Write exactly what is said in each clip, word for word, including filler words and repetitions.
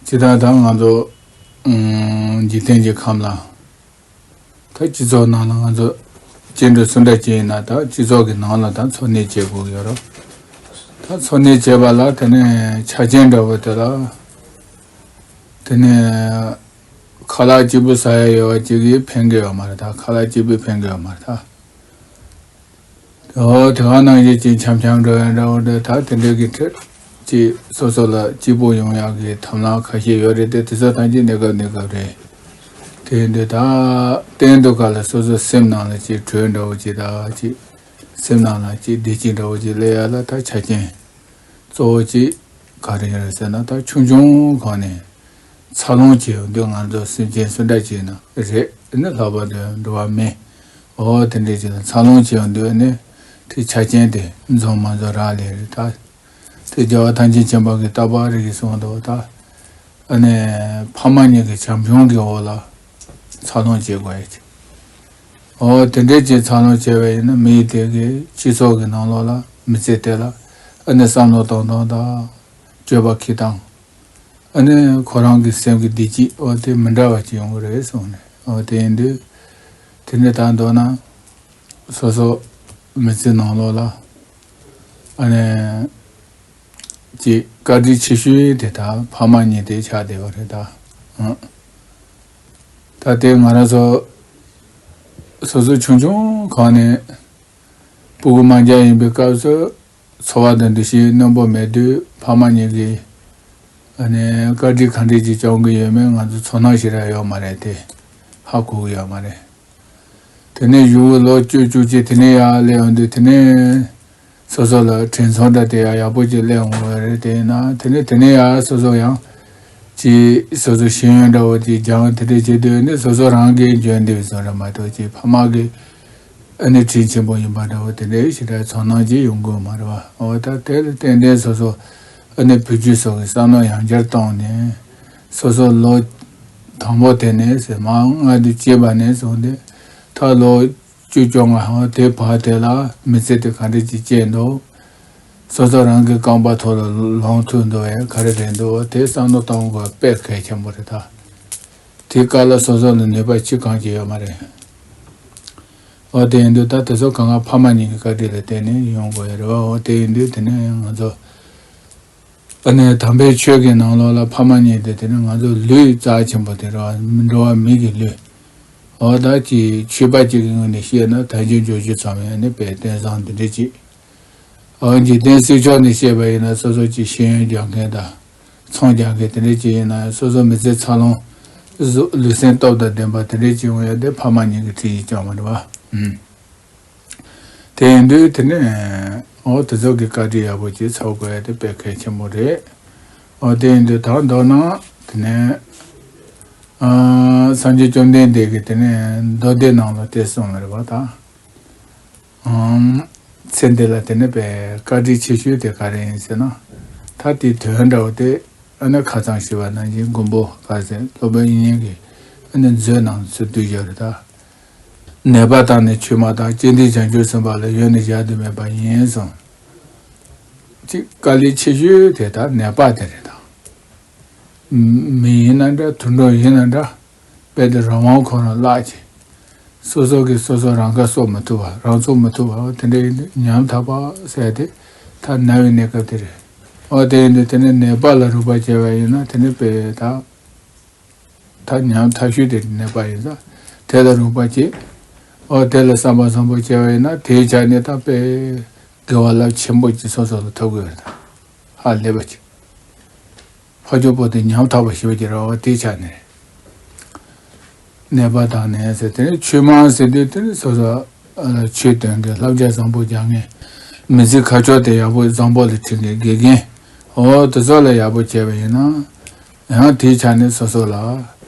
སྤྱིར་བཏང་ད་ང་ཚོ་ཨུམ་འཇིག་རྟེན་གྱི་ཁམས་ལ། ད་སྤྱི་ཚོགས་ནང་ལ་ང་ཚོ་སྐྱེ་འགྲོ་སུ་འདྲ་ཅིག་ཡིན་ན། ད་སྤྱི་ཚོགས་ཀྱི་ནང་ལ་ད་འཚོ་གནས་བྱེད་དགོས་ཀྱི་ཡོད་རེད། ད་འཚོ་གནས་བྱེད་པ་ལ་དེ་ནས་ཆ་རྐྱེན་འདྲ་བོ་དེ་ལ་དེ་ནས་ཁ་ལག་སྐྱིད་པོ་ཟ་ཡ་ཡོད་པ་ཅིག་གིས་ཕན་གྱི་ཡོད་མ་རེད། ད་ཁ་ལག་སྐྱིད་པོས་ཕན་གྱི་ཡོད་མ་རེད་ད། ཨོ་དེ་ག་ནང་བཞིན་ཅིག་འཆམ་འཆམ་འགྲོ་ཡ་འདྲ་བོ་འདྲ། ད་དེ་འདྲའི་གི་ཁྲིད་ཅིག་སོ་སོ་ལ་སྐྱིད་པོ་ཡོང་ཡག་གི་ཐབས་ལམ་ཁ་ཤས་ཡོད་རེད་དེ། དེ་ཚོ་ཐམས་ཅད་གནས་སྐབས་གནས་སྐབས་རེད། དེ་ཡིན་དུས་ད་གཏན་དུ་ག་ལ་སོ་སོ་སེམས་ནང་ལ་ཅིག་དྲོད་འདྲ་བོ་ཅིག་ད་ཅིག་སེམས་ནང་ལ་ཅིག་བདེ་སྐྱིད་འདྲ་བོ་ཅིག་སླེབས་ཡ་ལ་ད་ཆ་རྐྱེན་གཙོ་བོ་གཅིག་ག་རེ་ཡིན་རེད་ཟེར་ན། ད་ཆུང་ཆུང་སྒང་ནས་འཚར་ལོངས་བྱེད་ཡོང་དུས་ང་ཚོ་སེམས་ཅན་སུ་འདྲ་ཅིག་ཡིན་ན་རེད། ཨ་ནི་ལྷག་པར་དུ་འགྲོ་བ་མི་འོ་དེ་འདྲ་ཅིག་ལ་འཚར་ལོངས་བྱེད་ཡོང་དུས་ཨ་ནི་དེ་ཆ་རྐྱེན་དེ་འཛོམས་མ་འཛོམས་རག་ལས་རེད་ད། དེ་རྒྱལ་བ་ཐམས་ཅད་མཁྱེན་པ་གིས་རྟག་པར་རིག་གིས་གསུངས་འདུག་ད། ཨ་ནི་ཕ་མ་གཉིས་ཀྱི་བྱམས་སྐྱོང་གི་འོག་ལ་འཚར་ལོངས་བྱེད་དགོས་ཡ་ཅིག་འོ་དེ་འདྲས་ཀྱི་འཚར་ལོངས་བྱས་པ་ཡིན་ན། མི་ཡི་དེ་གི་སྤྱི་ཚོགས་ཀྱི་ནང་ལོགས་ལ་མི་ཚེ་དེ་ལ་ཨ་ནི་བསམ་བློ་གཏོང་སྟངས་དང་སྤྱོད་པ་འཁྱེར་སྟངས། ཨ་ནི་ཁོ་རང་གི་སེམས་ཀྱི་བདེ་སྐྱིད་འོ་དེ་མི་འདྲ་བ་ཅིག་ཡོང་གི་རེད་གསུངས་ནས། འོ་དེ་ཡིན་དུས་དེ་འདྲས་ད་མདོར་ན་སོ་སོ་མི་ཚེ་ནང་ལོགས་ལ་ཨ་ནི་ཀྱི་བཀའ་དྲིན་ཆེ་ཤོས་དེ་ད་ཕ་མ་གཉིས་དེ་ཆགས་བསྡད་པ་རེད་ད། ཨང་། ད་དེ་ང་རང་ཚོ་སོ་སོ་ཆུང་ཆུང་སྒང་ནས་སྤུ་གུ་དམར་འབྱར་ཡིན་པའི་སྐབས་སུ་འཚོ་བ་དང་འདུ་ཤེས་རྣོན་པོ་མེད་དུས་ཕ་མ་གཉིས་ཀྱིས་ཨ་ནི་བཀའ་དྲིན་ག་འདྲས་ཅིག་སྐྱོང་གི་ཡོད་མེད་ང་ཚོ་ཚོར་སྣང་ཞེ་དྲག་ཡོད་མ་རེད་དེ། ཧ་གོ་གི་ཡོད་མ་རེད། དེ་ནས་གཞུག་གི་ལོ་བཅུ་བཅུ་གཅིག་དེ་ནས་ཡར་སླེབས་ཡོང་དུས་དེ་ནས་སོ་སོ་ལ་དྲིན་ཚོར་འདྲ་དེ་ཡང་ཡག་པོ་ཅིག་སླེབས་འོང་བ་རེད། དེ་ཡིན་ན་དེ་ནས་དེ་ནས་ཡར་སོ་སོ་ཡང་ཅིག་སོ་སོ་ཤེས་ཡོན་འདྲ་བོ་ཅིག་སྦྱང་དེ་འདྲ་བྱེད་དུས་ནི་སོ་སོ་རང་གིས་འཇོན་འདེབས་བཟོ་ར་མ་གཏོགས་ཅིག་ཕ་མ་གི་ཨ་ནི་དྲིན་ཆེན་པོ་ཡིན་པ་འདྲ་བོ་དེ་འདྲའི་ཞེ་དྲག་ཚོར་སྣང་ཅིག་ཡོང་གི་མ་རེད་བ། འོ་ད་དེ་ལ་ཏན་ཏན་སོ་སོ་ཨ་ནི་བུ་རྒྱུད་སོགས་ཀྱི་བསམ་བློ་ཡང་བསྐྱར་བཏང་ནས་སོ་སོ་ལོ་དང་པོ་དེ་ནས་ཟེར་མ་ལྔ་དུ་སྐྱེས་པ་ནས་བཟུང་སྟེ་ད་ལོ་བཅུ་བཅོ་ལྔ་འོ་དེ་བར་དེ་ལ་མི་ཚེ་དེ་ག་འདྲ་ཅིག་སྐྱེལ་འདུག་སོ་སོ་རང་གི་རྐང་པ་ཐོག་ལ་ལངས་ཐུབ་འདུག་བས་ག་རེ་རེད་འདུག་དེ་བསམ་བློ་གཏོང་དགོས་དཔེ་གལ་ཆེན་པོ་རེད་ད། དེའི་སྐབས་ལ་སོ་སོ་ལ་ནུས་པ་ཅི་གང་ཅི་ཡོད་མ་རེད། འོ་དེ་ཡིན་དུས་ད་དེ་ཚོ་གང་ག་ཕ་མ་གཉིས་ཀྱི་བཀའ་དྲིན་ལ་བརྟེན་ནས་ཡོང་དགོས་ཡ་རེད་བ། འོ་དེ་ཡིན་དུས་དེ་ནས་ང་ཚོ་ཨ་ནི་དམ་པའི་ཆོས་ཀྱི་ནང་ལོགས་ལ་ཕ་མ་གཉིས་དེ་དེ་ནི་ང་ཚོ་ལུས་རྩ་ཆེན་པོ་དེ་རེད་བ། འགྲོ་བ་མི་གི་ལུས། འོ་ད་ཅི་ཆོས་པ་གཅིག་གི་ངོས་ནས་བཤད་ན་དལ་འབྱོར་འབྱོར་བཅུ་ཚང་བའི་ནི་དཔེ་རྟེན་བཟང་འདི་འདྲ་ཅིག་འོ་འཇིག་རྟེན་སྲིད་ཕྱོགས་ནས་བཤད་པ་ཡིན་ན་སོ་སོ་ཀྱི་ཤེས་ཡོན་སྦྱང་མཁན་དང་། ཚོང་རྒྱག་མཁན་དེ་འདྲས་ཅིག་ཡིན་ན་སོ་སོ་མི་ཚེ་འཚར་ལོངས་བཟོ་ལུས་སེམས་སྟོབས་དང་ལྡན་པ་དེ་འདྲས་ཅིག་ཡོང་ཡ་དེ་ཕ་མ་གཉིས་ཀྱི་དྲིན་ཡིན་ཀྱང་མ་རེད་བ། ཨུམ། དེ་ཡིན་དུས་དེ་ནས་འོ་དེ་ཚོ་གི་བཀའ་དྲིན་ཡག་པོ་ཅིག་ཚོར་དགོས་ཡ་དེ་དཔེ་གལ་ཆེན་པོ་རེད། འོ་དེ་ཡིན་དུས་ད་མདོར་ན་དེ་ནས་ཨ་སངས་རྒྱས་བཅོམ་ལྡན་འདས་ཀྱིས་དེ་ནས་མདོ་སྡེ་ནང་ལ་དེ་གསུངས་པ་རེད་བ་ད། ཨང་། ཚེ་འདི་ལ་དེ་ནི་པའི་བཀའ་དྲིན་ཆེ་ཤོས་དེ་ག་རེ་ཡིན་ཟེར་ན། ད་དེའི་དོན་འདྲ་བོ་དེ་ཨ་ནི་ཁ་ཚང་ཞུས་པ་ནང་བཞིན་མགོན་པོ་ག་ཟེར་སློབ་དཔོན་དབྱིག་གཉེན་གྱི་ཨ་ནི་མཛོད་ནང་ཚུར་བསྡུས་བཞག་རེད་ད། ནད་པ་དང་ནི་ཆོས་མ་དང་། སྐྱེ་འདས་བྱང་ཆུབ་སེམས་དཔའ་ལ། ཡོན་ནི་གཞལ་དུ་མེད་པ་ཡིན་གསུངས། གཅིག་དཀའ་ལས་ཆེ་ཤོས་དེ་ད་ནད་པ་དེ་རེད་ད། མི་ཡིན་ན་འདྲ་དུད་འགྲོ་ཡིན་ན་འདྲ། དཔེ་དེ་རང་དབང་ཁོ་རང་བརླག་ཅིང་། སོ་སོ་གིས་སོ་སོ་རང་ཁ་གསོ་མི་ཐུབ་པ་རང་ཚུགས་མི་ཐུབ་པ་དེ་འདྲ་ཡིན་དུས་ཉམ་ཐག་པ་ཟེར་དེ་ད་ན་བའི་གནས་སྐབས་དེ་རེད། འོ་དེ་ཡིན་དུས་དེ་ནས་ནད་པ་ལ་རོགས་པ་བྱས་པ་ཡིན་ན་དེ་ནི་དཔེ་ད་ད་ཉམ་ཐག་ཤོས་དེ་ནད་པ་ཡིན་ཙང་དེ་ལ་རོགས་པ་བྱེད། འོ་དེ་ལ་བསམ་པ་བཟང་པོ་བྱས་པ་ཡིན་ན་དེའི་ཆ་ནས་ད་དཔེ་དགེ་བ་རླབས་ཆེན་པོ་ཅིག་སོ་སོ་ལ་ཐོབ་དགོས་རེད་ད། ཧ་ལས་པ་ཅིག་ཕ་ཆོས་པོ་དེ་ཉམ་ཐག་པ་ཞེས་པ་ཀྱི་ར་བ་དེའི་ཆ་ནས། ནད་པ་དང་ནད་ཟེར་དེ་ནས་ཆོས་མང་ཟེར་དུས་དེ་ནི་སོ་སོ་ཆོས་སྟོན་མཁན་བསླབ་བྱ་བཟང་པོ་སྦྱང་མཁན། མི་ཚེ་ཁ་ཕྱོགས་དེ་ཡག་པོ་བཟང་པོ་ལ་ཁྲིད་མཁན་དགེ་རྒན། འོ་དེ་ཚོ་ལ་ཡག་པོ་བྱས་པ་ཡིན་ན། ཡང་དེའི་ཆ་ནས་སོ་སོ་ལ།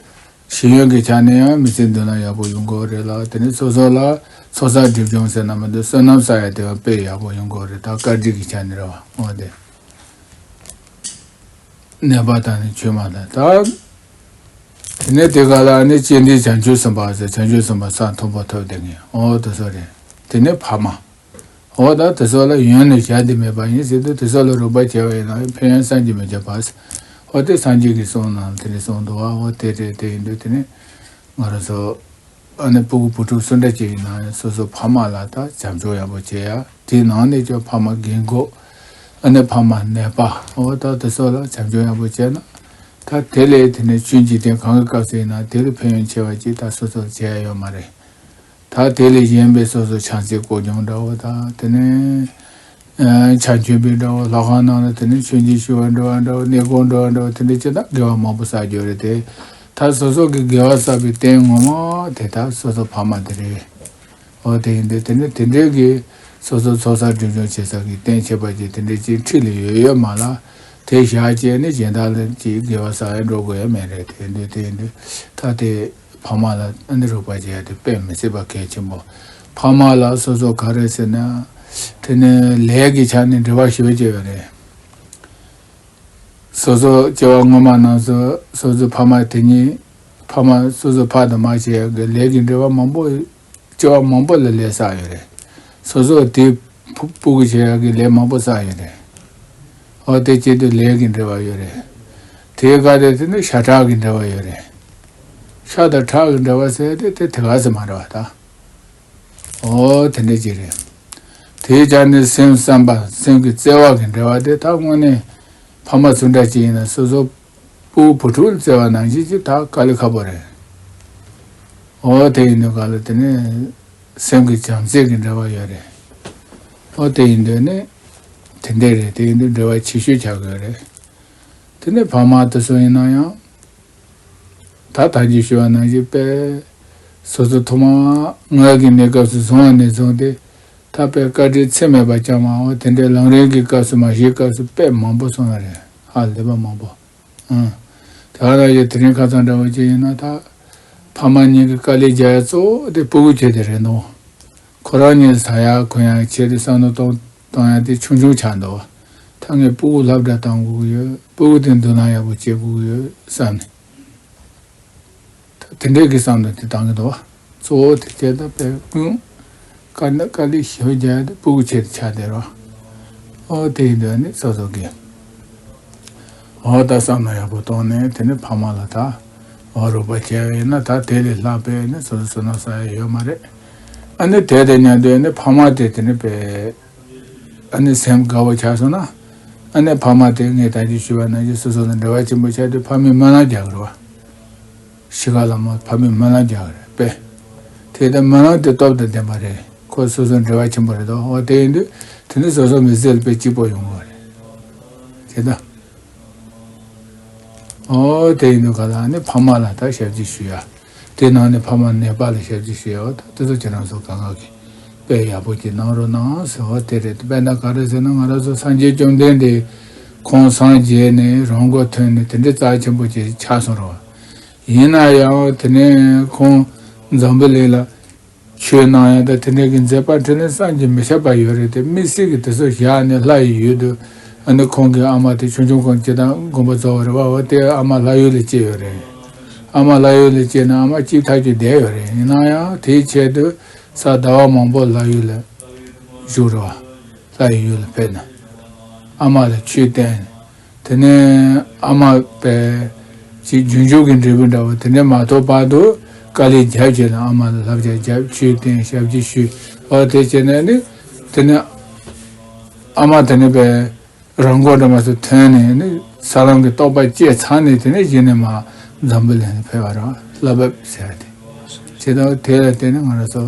ཤེས་ཡོན་གྱི་ཆ་ནས་ཡང་མི་ཚེ་མདུན་ལ་ཡག་པོ་ཡོང་གི་རེད་ལ། དེ་ནས་སོ་སོ་ལ་ཚོགས་བསགས་སྒྲིབ་སྦྱོང་ཟེར་ན་མི་འདུག་བསོད་ནམས་བསགས་ཡ་དེ་བ་དཔེ་ཡག་པོ་ཡོང་གི་རེད་ད་བཀའ་དྲིན་གྱི་ཆ་ནས་རེད་བ། འོ་དེ། ནད་པ་དང་ནི་ཆོས་མ་དང་ད། དེ་ནས་དེ་ག་ལ་ནི་སྐྱེ་འདས་བྱང་ཆུབ་སེམས་དཔའ་ཟེར་བྱང་ཆུབ་སེམས་དཔའ་ས་མཐོན་པོ་ཐོབ་བསྡད་མཁན་འོ་དེ་ཚོ་རེད། དེ་ནས་ཕ་མ། འོ་ད་དེ་ཚོ་ལ་ཡོན་ནི་གཞལ་དུ་མེད་པ་ཡིན་ཟེར་དུས་དེ་ཚོ་ལ་རོགས་པ་བྱས་པ་ཡིན་ན་ཕན་ཡོན་བསམ་གྱིས་མི་ཁྱབ་པ་ཟེར། འོ་དེ་སངས་རྒྱས་ཀྱི་གསུང་ནང་དེ་ནས་གསུངས་འདུག་བ། འོ་དེ་རེད། དེ་ཡིན་དུས་དེ་ནས་ང་རང་ཚོ་ཨ་ནི་སྤུ་གུ་བུ་ཕྲུག་སུ་འདྲ་ཅིག་ཡིན་ན་ཡང་སོ་སོ་ཕ་མ་ལ་ད་བྱམས་སྐྱོང་ཡག་པོ་བྱེད་ཡ། དེའི་ནང་ནས་ཀྱང་ཕ་མ་རྒན་གོག་ཨ་ནི་ཕ་མ་ནད་པ། འོ་ད་དེ་ཚོ་ལ་བྱམས་སྐྱོང་ཡག་པོ་བྱས་ན་ད་དེ་ལས་དེ་ནས་ཆོས་འཇིག་རྟེན་གང་གི་སྐབས་སུ་ཡིན་ན་དེ་ལས་ཕན་ཡོན་ཆེ་བ་ཅིག་ད་སོ་སོར་བྱེད་ཡ་ཡོད་མ་རེད། ད་དེ་ལས་གཞན་པའི་སོ་སོ་ཕྱག་འཚལ་སྐོར་སྦྱོང་འདྲ་བོ་དང་དེ་ནས་ཨ་ཕྱག་མཆོད་པའི་འདྲ་བོ། ལྷ་ཁང་ནང་ལ་དེ་ནས་མཆོད་མཇལ་ཞུ་བ་འདྲ་བ་འདྲ་བོ། གནས་སྐོར་འདྲ་བ་འདྲ་བོ། དེ་འདྲ་བྱས་ན་དགེ་བ་མང་པོ་བསགས་རྒྱུ་རེད་དེ། ད་སོ་སོ་གི་དགེ་བ་བསགས་པའི་རྟེན་ངོ་མ་དེ་ད་སོ་སོ་ཕ་མ་དེ་རེད། འོ་དེ་ཡིན་དུས་དེ་ནས་དེ་འདྲའི་གི་སོ་སོ་ཚོགས་བསགས་སྒྲིབ་སྦྱོང་བྱེད་ས་གི་རྟེན་ཁྱད་པར་ཅན་དེ་འདྲའི་ཅིག་འཁྲིས་ལ་ཡོད་ཡོད་མ་ལ། དེ་བཞག་བྱས་ནས་གཞན་དག་ལ་ཅིག་དགེ་བ་བསགས་ཡ་འགྲོ་དགོས་ཡ་མེད་རེད། དེ་ཡིན་དུས་དེ་ཡིན་དུས་ད་དེ་ཕ་མ་ལ་ཨ་ནི་རོགས་པ་བྱེད་ཡ་དེ་དཔེ་མི་སྲིད་པ་གལ་ཆེན་པོ། ཕ་མ་ལ་སོ་སོ་ག་རེ་ཟེར་ན། དེ་ནི་ལས་ཀྱི་ཆ་ནས་འབྲེལ་བ་ཞེ་པོ་ཅིག་ཡོད་རེད། སོ་སོ་སྐྱེ་བ་སྔོན་མ་ནང་སོ་སོ་སོའི་ཕ་མ་དེ་ཉིད་ཕ་མ་སོ་སོ་ཕ་དང་མ་བྱེད་ཡ་གི་ལས་ཀྱི་འབྲེལ་བ་མང་པོ། སྐྱེ་བ་མང་པོ་ལ་ལས་བསགས་ཡོད་རེད། སོ་སོ་དེ་ཕུ་ཕྲུ་གུ་བྱེད་ཡག་གི་ལས་མང་པོ་བསགས་ཡོད་རེད། འོ་དེ་བྱེད་དུས་ལས་ཀྱི་འབྲེལ་བ་ཡོད་རེད། དེའི་སྐབས་དེ་དེ་ནི་ཤ་ཁྲག་གི་འབྲེལ་བ་ཡོད་རེད། ཤ་དང་ཁྲག་གི་འབྲེལ་བ་ཟེར་དེ་དེ་དེ་ག་ཟེར་མ་རེད་བ་ད། འོ་དེ་འདྲ་ཅིག་རེད། དེའི་ཆ་ནས་སེམས་བསམ་པ་སེམས་ཀྱི་བརྩེ་བ་གི་འབྲེལ་བ་དེ་ད་དངོས་གནས་ཕ་མ་སུ་འདྲ་ཅིག་ཡིན་ན་སོ་སོ་ཕྲུ་གུ་བུ་ཕྲུག་ལ་བརྩེ་བ་ནང་བཞིན་ཅིག་ད་དཀའ་ལས་ཁག་པོ་རེད། འོ་དེ་ཡིན་དུས་ག་ལ་དེ་ནས་སེམས་ཀྱི་བྱམས་བརྩེ་གི་འབྲེལ་བ་ཡོད་རེད། འོ་དེ་ཡིན་དུས་ནི་དེ་འདྲ་རེད། དེ་ཡིན་དུས་འབྲེལ་བ་ཆེ་ཤོས་ཆགས་ཀྱི་ཡོད་རེད། དེ་ནས་ཕ་མ་དེ་ཚོ་ཡིན་ན་ཡང་ད་ད་གིན་ཞུས་པ་ནང་བཞིན་དཔེ་སོ་སོ་ཐོག་མ་སྔར་གྱི་གནས་སྐབས་སུ་བཟུང་བ་ནས་བཟུང་སྟེ་ད་དཔེ་བཀའ་དྲིན་ཚད་མེད་པ་བསྐྱངས་པའམ་དེ་འདྲའི་ལམ་རིམ་གྱི་སྐབས་སུ་མ་གཞིའི་སྐབས་སུ་དཔེ་མང་པོ་སོང་བ་རེད། ཧ་ལས་པ་མང་པོ། ཨང་། དེ་ག་ལ་ཡོད་དེ་རིང་ཁ་སང་འདྲ་བོ་ཅིག་ཡིན་ན་ད་ཕ་མ་གཉིས་ཀྱི་དཀའ་ལས་རྒྱག་ཡ་གཙོ་བོ་དེ་སྤུ་གུ་ཆེ་དེ་རེད་འདུག་ཁོ་རང་གཉིས་ཟ་ཡ་གོན་ཡ་ཆེད་དུ་བསམ་བློ་གཏོང་གཏོང་ཡ་དེ་ཆུང་ཆུང་ཆགས་འདུག་ད་ངས་སྤུ་གུ་སློབ་གྲྭ་གཏོང་དགོས་ཀྱི་ཡོད། སྤུ་གུ་དེ་མདུན་ལམ་ཡག་པོ་བྱེད་དགོས་ཀྱི་ཡོད་བསམ་ནས། ད་དེ་འདྲའི་གི་བསམ་བློ་དེ་བཏང་གི་འདུག་བ། གཙོ་བོ་དེ་བྱས་ད་དཔེ་ཀུན་དཀའ་ལས་དཀའ་ལས་ཞེ་པོ་རྒྱག་ཡ་དེ་སྤུ་གུ་ཆེད་དུ་ཆགས་བསྡད་རོགས། ཨོ་དེ་ཡིན་དུས་ནི་སོ་སོ་གི་ཨོ་ད་བསམ་བློ་ཡག་པོ་བཏང་ནས་དེ་ནི་ཕ་མ་ལ་ད་ཨོ་རོགས་པ་བྱས་པ་ཡིན་ན་ད་དེ་ལས་ལྷག་པའི་ནི་སོ་སོ་བསོད་ནམས་བསགས་ཡ་ཡོད་མ་རེད། ཨ་ནི་དེ་དང་མཉམ་དུ་ནི་ཕ་མ་དེ་དེ་ནི་དཔེ་ཨ་ནི་སེམས་དགའ་བོ་ཆགས་སོང་ན། ཨ་ནི་ཕ་མ་དེ་ངས་ད་ཅི་ཞུས་པ་ནང་བཞིན་སོ་སོ་ལ་འབྲེལ་བ་ཆེན་པོ་ཆགས་དུས་ཕ་མའི་སྨོན་ལམ་རྒྱག་གི་རེད་བ། ཤི་ཁ་ལ་མ་ཕ་མའི་སྨོན་ལམ་རྒྱག་གི་རེད་པས། དེ་ལྟར་སྨོན་ལམ་དེ་སྟོབས་དང་ལྡན་པ་རེད། ཁོ་སོ་སོ་འབྲེལ་བ་ཆེན་པོ་རེད་དོ། འོ་དེ་ཡིན་དུས་དེ་ནི་སོ་སོ་མི་ཚེ་ལ་དཔེ་སྐྱིད་པོ་ཡོང་གི་རེད། དེ་ལྟར། ཨོ་དེ་ཡིན་དུས་ག་ལ་ནི་ཕ་མ་ལ་ད་ཞབས་ཕྱི་ཞུ་ཡ། དེ་ནང་ནས་ཕ་མ་ནད་པ་ལ་ཞབས་ཕྱི་ཞུ་ཡ། འོ་ད་དེ་ཚོ་ཁྱེད་རང་ཚོ་གང་ག་གི་དཔེ་ཡག་པོ་ཅིག་གནང་རོགས་གནང་ཟེར་བ་དེ་རེད། དཔེར་ན་ག་རེ་ཟེར་ན་ང་རང་ཚོ་སངས་རྒྱས་བཅོམ་ལྡན་འདས་ཁོང་སངས་རྒྱས་ནས་རང་མགོ་ཐོན་ནས་དེ་འདྲའི་རྩ་ཆེན་པོ་ཅིག་ཆགས་སོང་རོགས། ཡིན་ན་ཡང་དེ་ནས་ཁོང་འཛམ་བུ་གླིང་ལ་ཆོས་གནང་ཡ་དང་དེ་འདྲའི་གི་མཛད་པ་འཕྲིན་ལས་བསམ་གྱིས་མི་ཁྱབ་པ་ཡོད་རེད་དེ། དམིགས་བསལ་གྱི་དེ་ཚོ་བཞག་ནས་ལྷ་ཡི་ཡུལ་དུ་ཨ་ནི་ཁོང་གི་ཨ་མ་དེ་ཆུང་ཆུང་ཁོང་སྐྱེ་དང་དགོངས་པ་རྫོགས་པ་རེད་བ། འོ་དེ་ཨ་མ་ལྷ་ཡུལ་ལ་སྐྱེས་ཡོད་རེད། ཨ་མ་ལྷ་ཡུལ་ལ་སྐྱེས་ན་ཨ་མ་སྐྱིད་ཐག་ཆོད་བསྡད་ཡོད་རེད། ཡིན་ན་ཡང་དེའི་ཆེད་དུ་ས་ཟླ་བ་མང་པོ་ལྷ་ཡུལ་ལ་བཞུགས་རེད་བ། ལྷ་ཡི་ཡུལ་ལ་ཕེབས་ན་ཨ་མ་ལ་ཆོས་བསྟན། དེ་ནས་ཨ་མ་པས་ཅིག་རྒྱུན་སྤྱོད་ཀྱི་འབྲས་བུ་འདྲ་བོ་དེ་འདྲ་མ་ཐོབ་བར་དུ་དཀའ་ལས་རྒྱབ་བྱས་ནས་ཨ་མ་ལ་བསླབ་བྱ་རྒྱབ། ཆོས་བསྟན། ཞབས་ཕྱི་ཞུས། འོ་དེ་བྱས་ནས་ནི་དེ་ནས་ཨ་མ་དེ་ནས་པས་རང་མགོ་འདྲ་མ་སོ་ཐོན་ནས་ནི་ས་ལམ་གྱི་རྟོགས་པ་སྐྱེས་ཚར་ནས་དེ་ནས་གཞི་ནས་མ་འཛམ་བུ་གླིང་ལ་ཕེབས་པ་རེད་བ། བླ་བབས་ཟེར་བ་དེ། བྱས་ཙང་དེ་ལ་བརྟེན་ནས་ང་རང་ཚོ་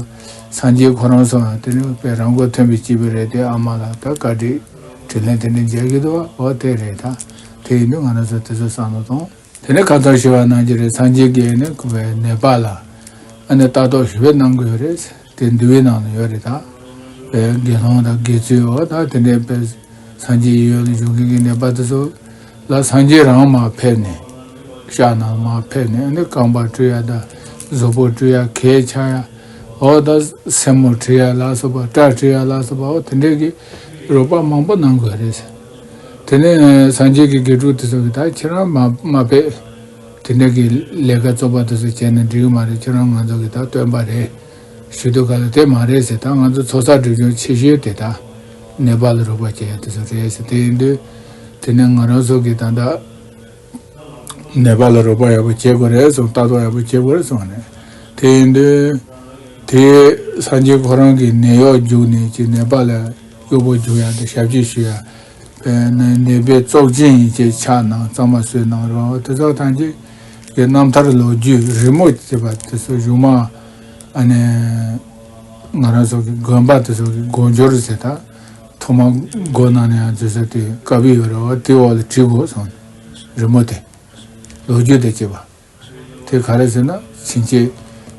སངས་རྒྱས་ཁོ་རང་ཚོ་དེ་ནི་དཔེ་རང་མགོ་ཐོན་པའི་སྐྱེས་བུ་རེད་དེ། ཨ་མ་ལ་ད་བཀའ་དྲིན་དྲིན་ལན་དེ་འདྲ་འཇལ་གྱི་འདུག་བ། འོ་དེ་རེད་ད། དེ་ཡིན་དུས་ང་རང་ཚོ་དེ་ཚོ་བསམ་བློ་གཏོང་། དེ་ནས་ཁ་སང་ཞུ་བ་ནང་བཞིན་རེད། སངས་རྒྱས་ཀྱིས་ནི་ཁོ་པའི་ནད་པ་ལ་ཨ་ནི་ལྟ་རྟོག་ཞེ་པོ་གནང་གི་ཡོད་རེད། དེ་འདུལ་བའི་ནང་ལ་ཡོད་རེད་ད། དཔེ་དགེ་སློང་དང་དགེ་ཚུལ་འོ་ད་དེ་འདྲའི་དཔེ་སངས་རྒྱས་ཡུལ་ལ་བཞུགས་མཁན་གྱི་ནད་པ་དེ་ཚོ་ལ་སངས་རྒྱས་རང་མར་ཕེབས་ནས་ཤག་ནང་མར་ཕེབས་ནས་ནི་རྐང་པ་བཀྲུ་ཡ་དང་གཟུགས་པོ་བཀྲུ་ཡ་གད་ཕྱག་ཡ་འོ་ད་སེན་མོ་བཀྲུ་ཡ་ལ་སོགས་པ་སྐྲ་བཀྲུ་ཡ་ལ་སོགས་པ་འོ་དེ་འདྲའི་གི་རོགས་པ་མང་པོ་གནང་དགོས་རེད། དེ་ནས་སངས་རྒྱས་ཀྱི་དགེ་ཕྲུག་དེ་ཚོ་གི་ད་ཁྱེད་རང་མ་མ་ཕེབས། དེ་འདྲ་གི་ལས་ཀ་བཙོག་པ་དེ་ཚོ་བྱས་ན་འགྲིག་གི་མ་རེད། ཁྱེད་རང་ང་ཚོ་གི་ད་སྟོན་པ་རེད། ཞུ་དུས་ག་ལ་དེ་མ་རེད་ཟེར། ད་ང་ཚོ་ཚོགས་བསགས་སྒྲིབ་སྦྱོང་ཆེ་ཤོས་དེ་ད་ནད་པ་ལ་རོགས་པ་བྱེད་ཡ་དེ་ཚོ་རེད་ཟེར། དེ་ཡིན་དུས་དེ་ནས་ང་རང་ཚོ་གི་ད་ལྟ་ ནད་པ་ལ་རོགས་པ་ཡག་པོ་བྱེད་དགོས་རེད་གསུངས། ལྟ་རྟོག་ཡག་པོ་བྱེད་དགོས་རེད་གསུངས་ནས། དེ་ཡིན་དུས་དེ་སངས་རྒྱས་ཁོ་རང་གིས་ནད་གཡོག་རྒྱུགས་ནས་ཀྱི་ནད་པ་ལ་གཡོག་པོ་རྒྱུགས་ཡ་དང་ཞབས་ཕྱི་ཞུ་ཡ། ནད་པའི་བཙོག་ཅན་ཡིན་ཅེས་ཕྱག་གནང་། གཙང་མ་བསུས་གནང་རོགས། དེ་ཚོ་ཐམས་ཅད་ཀྱི་རྣམ་ཐར་ལོ་རྒྱུས་རི་མོ་བྱས་པ་དེ་ཚོ་གཞུག་མ་ཨ་ནི་ང་རང་ཚོ་གི་དགོན་པ་དེ་ཚོ་གི་སྒོ་འབྱོར་ཟེར་ད། ཐོག་མ་སྒོ་ནང་ནས་ཡང་འཛུལ་ས་དེ་དཀའ་བི་ཡོད་རེད་བ། དེ་འོག་ལ་བྲིས་དགོས་སོང་། རི་མོ་དེ་ལོ་རྒྱུས་དེ་བྱས་པ། དེ་ག་རེ་ཟེར་ན་ཕྱིན་ཆད་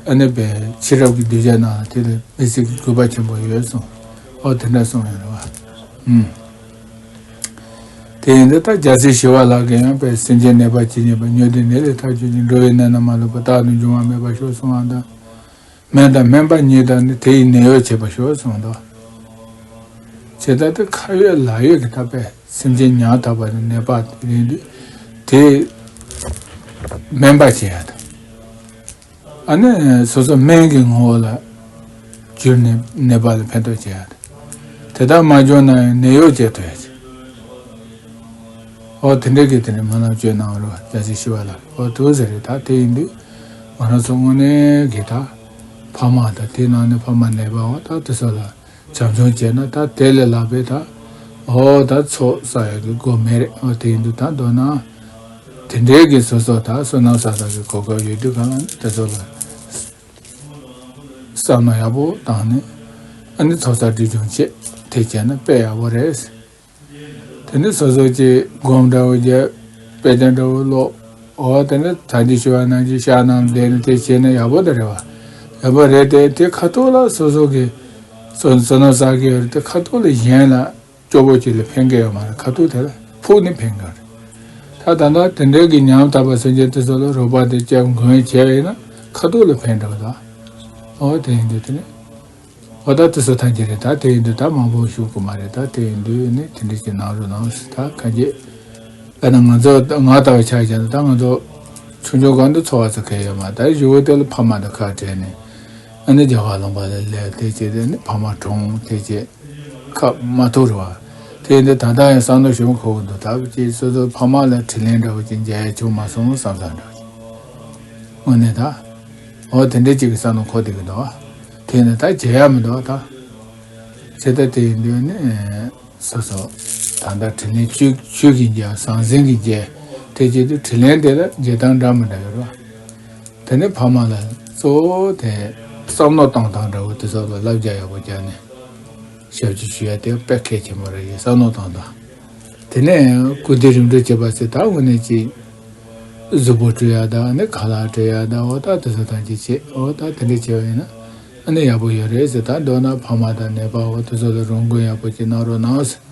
ཨ་ནི་པའི་ཕྱི་རབས་ཀྱི་གདུལ་བྱ་ནང་ལ་དེ་ལ་དམིགས་བསལ་གྱི་དགོས་པ་ཆེན་པོ་ཡོད་གསུངས། ཨོ་དེ་འདྲ་གསུངས་ཡོད་རེད་བ། ཨུམ། དེ་ཡིན་དུས་ད་རྒྱལ་སྲས་ཞི་བ་ལྷ་གིས་ཡང་པའི་སེམས་ཅན་ནད་པ་ཇི་སྙེད་པ། སྨྱོ་ལྡན་ནད་ལས་ཐར་གྱུར་ཅིང་། འགྲོ་བའི་ནད་རྣམས་མ་ལུས་པ། རྟག་ཏུ་འབྱུང་བ་མེད་པར་ཤོག་གསུངས་པ་དང་། སྨན་དང་སྨན་པ་ཉིད་དང་ནི། དེ་ཡི་ནད་གཡོག་བྱེད་པར་ཤོག་གསུངས་དོ། བྱས་ཙང་དེ་ཁ་ཡོད་ལག་ཡོད་ཀྱི་ད་པའི་སེམས་ཅན་ཉམ་ཐག་པ་ནི་ནད་པ་ཡིན་དུས་དེ་སྨན་པ་བྱེད་ཡ་དང་། ཨ་ནི་སོ་སོ་སྨན་གྱི་ངོ་བོ་ལ་གྱུར་ནས་ནད་པ་ལ་ཕན་ཐོགས་བྱེད་ཡ་དང་། དེ་ལྟར་མ་བྱུང་ན་ཡང་ནད་གཡོག་བྱེད་ཐུབ་ཡ་བྱེད། ཨོ་དེ་འདྲའི་གི་དེ་ནས་སྨོན་ལམ་བཅོལ་གནང་རོགས། རྒྱལ་སྲས་ཞི་བ་ལྷ། ཨོ་དེ་ཟེར་རེད། ད་དེ་ཡིན་དུས་ང་རང་ཚོ་དངོས་གནས་གི་ད་ཕ་མ་དང་དེའི་ནང་ནས་ཕ་མ་ནད་པ་འོ་ད་དེ་ཚོ་ལ་བྱམས་སྐྱོང་བྱས་ན་ད་དེ་ལས་ལྷག་པའི་ད་ཨོ་ད་ཚོགས་བསགས་ཡག་གི་སྒོ་མེད་རེད། ཨོ་དེ་ཡིན་དུས་ད་མདོར་ན་དེ་འདྲའི་གི་སོ་སོ་ད་བསོད་ནམས་བསགས་ས་གི་གོ་སྐབས་ཡོད་དུས་གང་ལ་དེ་ཚོ་ལ་བསམ་བློ་ཡག་པོ་བཏང་ནས་ཨ་ནི་ཚོགས་བསགས་སྒྲིབ་སྦྱོང་བྱེད། དེ་བྱས་ན་དཔེ་ཡག་པོ་རེད། དེ་ནས་སོ་སོ་ཀྱིས་སྒོམ་འདྲ་བོ་རྒྱབ། དཔེ་ཆ་འདྲ་བོ་ཀློག། འོ་དེ་ནས་ད་ཅི་ཞུ་བ་ནང་བཞིན་ཕྱག་རྣམས་བསྟན་ནས་དེ་བྱས་ན་ཡག་པོ་དེ་རེད་བ། ཡག་པོ་རེད་དེ། དེ་ཁ་ཐུག་ལ་སོ་སོ་གི་སོ་སོ་ནོ་ཟ་གི་ཡོད་རེད་དེ། ཁ་ཐུག་ལ་གཞན་ལ་སྐྱོ་པོ་ཅིག་ལ་ཕན་གི་ཡོད་མ་རེད། ཁ་ཐུག་དེ་ལ་ཕུགས་ནས་ཕན་གི་རེད། ད་ད་ལྟ་དེ་འདྲའི་གི་ཉམ་ཐག་པ་སེམས་ཅན་དེ་ཚོ་ལ་རོགས་པ་དེ་སྐྱབས་མགོན་བྱས་ཡིན་ན་ཁ་ཐུག་ལ་ཕན་འགྲོ་གི་ད། འོ་དེ་ཡིན་དུས་དེ་ནས། འོ་ད་དེ་ཚོ་ཐམས་ཅད་རེད། ད་དེ་ཡིན་དུས་ད་མང་པོ་ཞུ་དགོས་མ་རེད། ད་དེ་ཡིན་དུས་ནི་དེ་འདྲ་ཅིག་གནང་རོགས་གནང་། ད་གང་ཅི་དཔེར་ན་ང་ཚོ་ང་ལྟ་བུ་ཆ་བཞག་ན་ད་ང་ཚོ་ཆུང་ཆུང་སྒང་དུ་འཚོ་བ་ཚོ་གས་ཡོད་མ། ད་ཞུ་བོ་དེ་ལ་ཕ་མ་དང་ཁ་བྲལ་ནས་ཨ་ནི་རྒྱ་གར་ལུང་པ་ལ་སླེབས། དེ་བྱས་དེ་ནི་ཕ་མ་གྲོངས། དེ་བྱས་ཁ་མ་ཐུག་རེད་བ། དེ་ཡིན་དུས་ད་ལྟ་ཡང་བསམ་བློ་ཞིག་འཁོར་གི་འདུག་ད་ཅིག་སོ་སོ་ཕ་མ་ལ་དྲིན་ལན་འདྲ་བོ་ཅིག་འཇལ་ཡ་བྱུང་མ་སོང་བསམ་བསམ་འདྲ་བོ་ཅིག་དངོས་གནས་ད། འོ་དེ་འདྲའི་ཅིག་གི་བསམ་བློ་འཁོར་བསྡད་ཀྱི་འདུག་དེ་ནི་ད་བརྗེད་ཡ་མི་འདུག་ད། བྱས་ད་དེ་ཡིན་དུས་ནི་སོ་སོ་ད་ལྟ་དྲིན་ལན་ཆོས་ཆོས་ཀྱི་འཇལ། ཟང་ཟིང་གི་འཇལ། དེ་བྱེད་དུས་དྲིན་ལན་དེ་ལ་འཇལ་སྟངས་འདྲ་མི་འདྲ་ཡོད་རེད་བ། དེ་ནི་ཕ་མ་ལ་གཙོ་བོ་དེ་བསམ་བློ་གཏོང་སྟངས་འདྲ་བོ་དེ་ཚོ་ལ་བསླབ་བྱ་ཡག་པོ་བརྒྱབ་ནས་ཞབས་ཕྱི་ཞུ་ཡ་དེ་དཔེ་གལ་ཆེན་པོ་རེད། ཡིན་བསམ་བློ་གཏོང་སྟངས། དེ་ནས་སྐུ་ཚེ་རིང་པོ་བྱེད་པ་ཟེར་ད་དངོས་གནས་ཅིག་གཟུགས་པོ་བཀྲུ་ཡ་དང་ནི་ཁ་ལག་བཀྲུ་ཡ་དང་འོ་ད་དེ་ཚོ་ཐམས་ཅད་བྱེད། འོ་ད་དེ་འདྲ་བྱས་པ་ཡིན་ན་ཨ་ནི་ཡག་པོ་ཡོད་རེད་ཟེར། ད་མདོར་ན་ཕ་མ་དང་ནད་པ་འོ་དེ་ཚོ་ལ་རོགས་མགོན་ཡག་པོ་ཅིག་གནང་རོགས་གནང་ཟེར།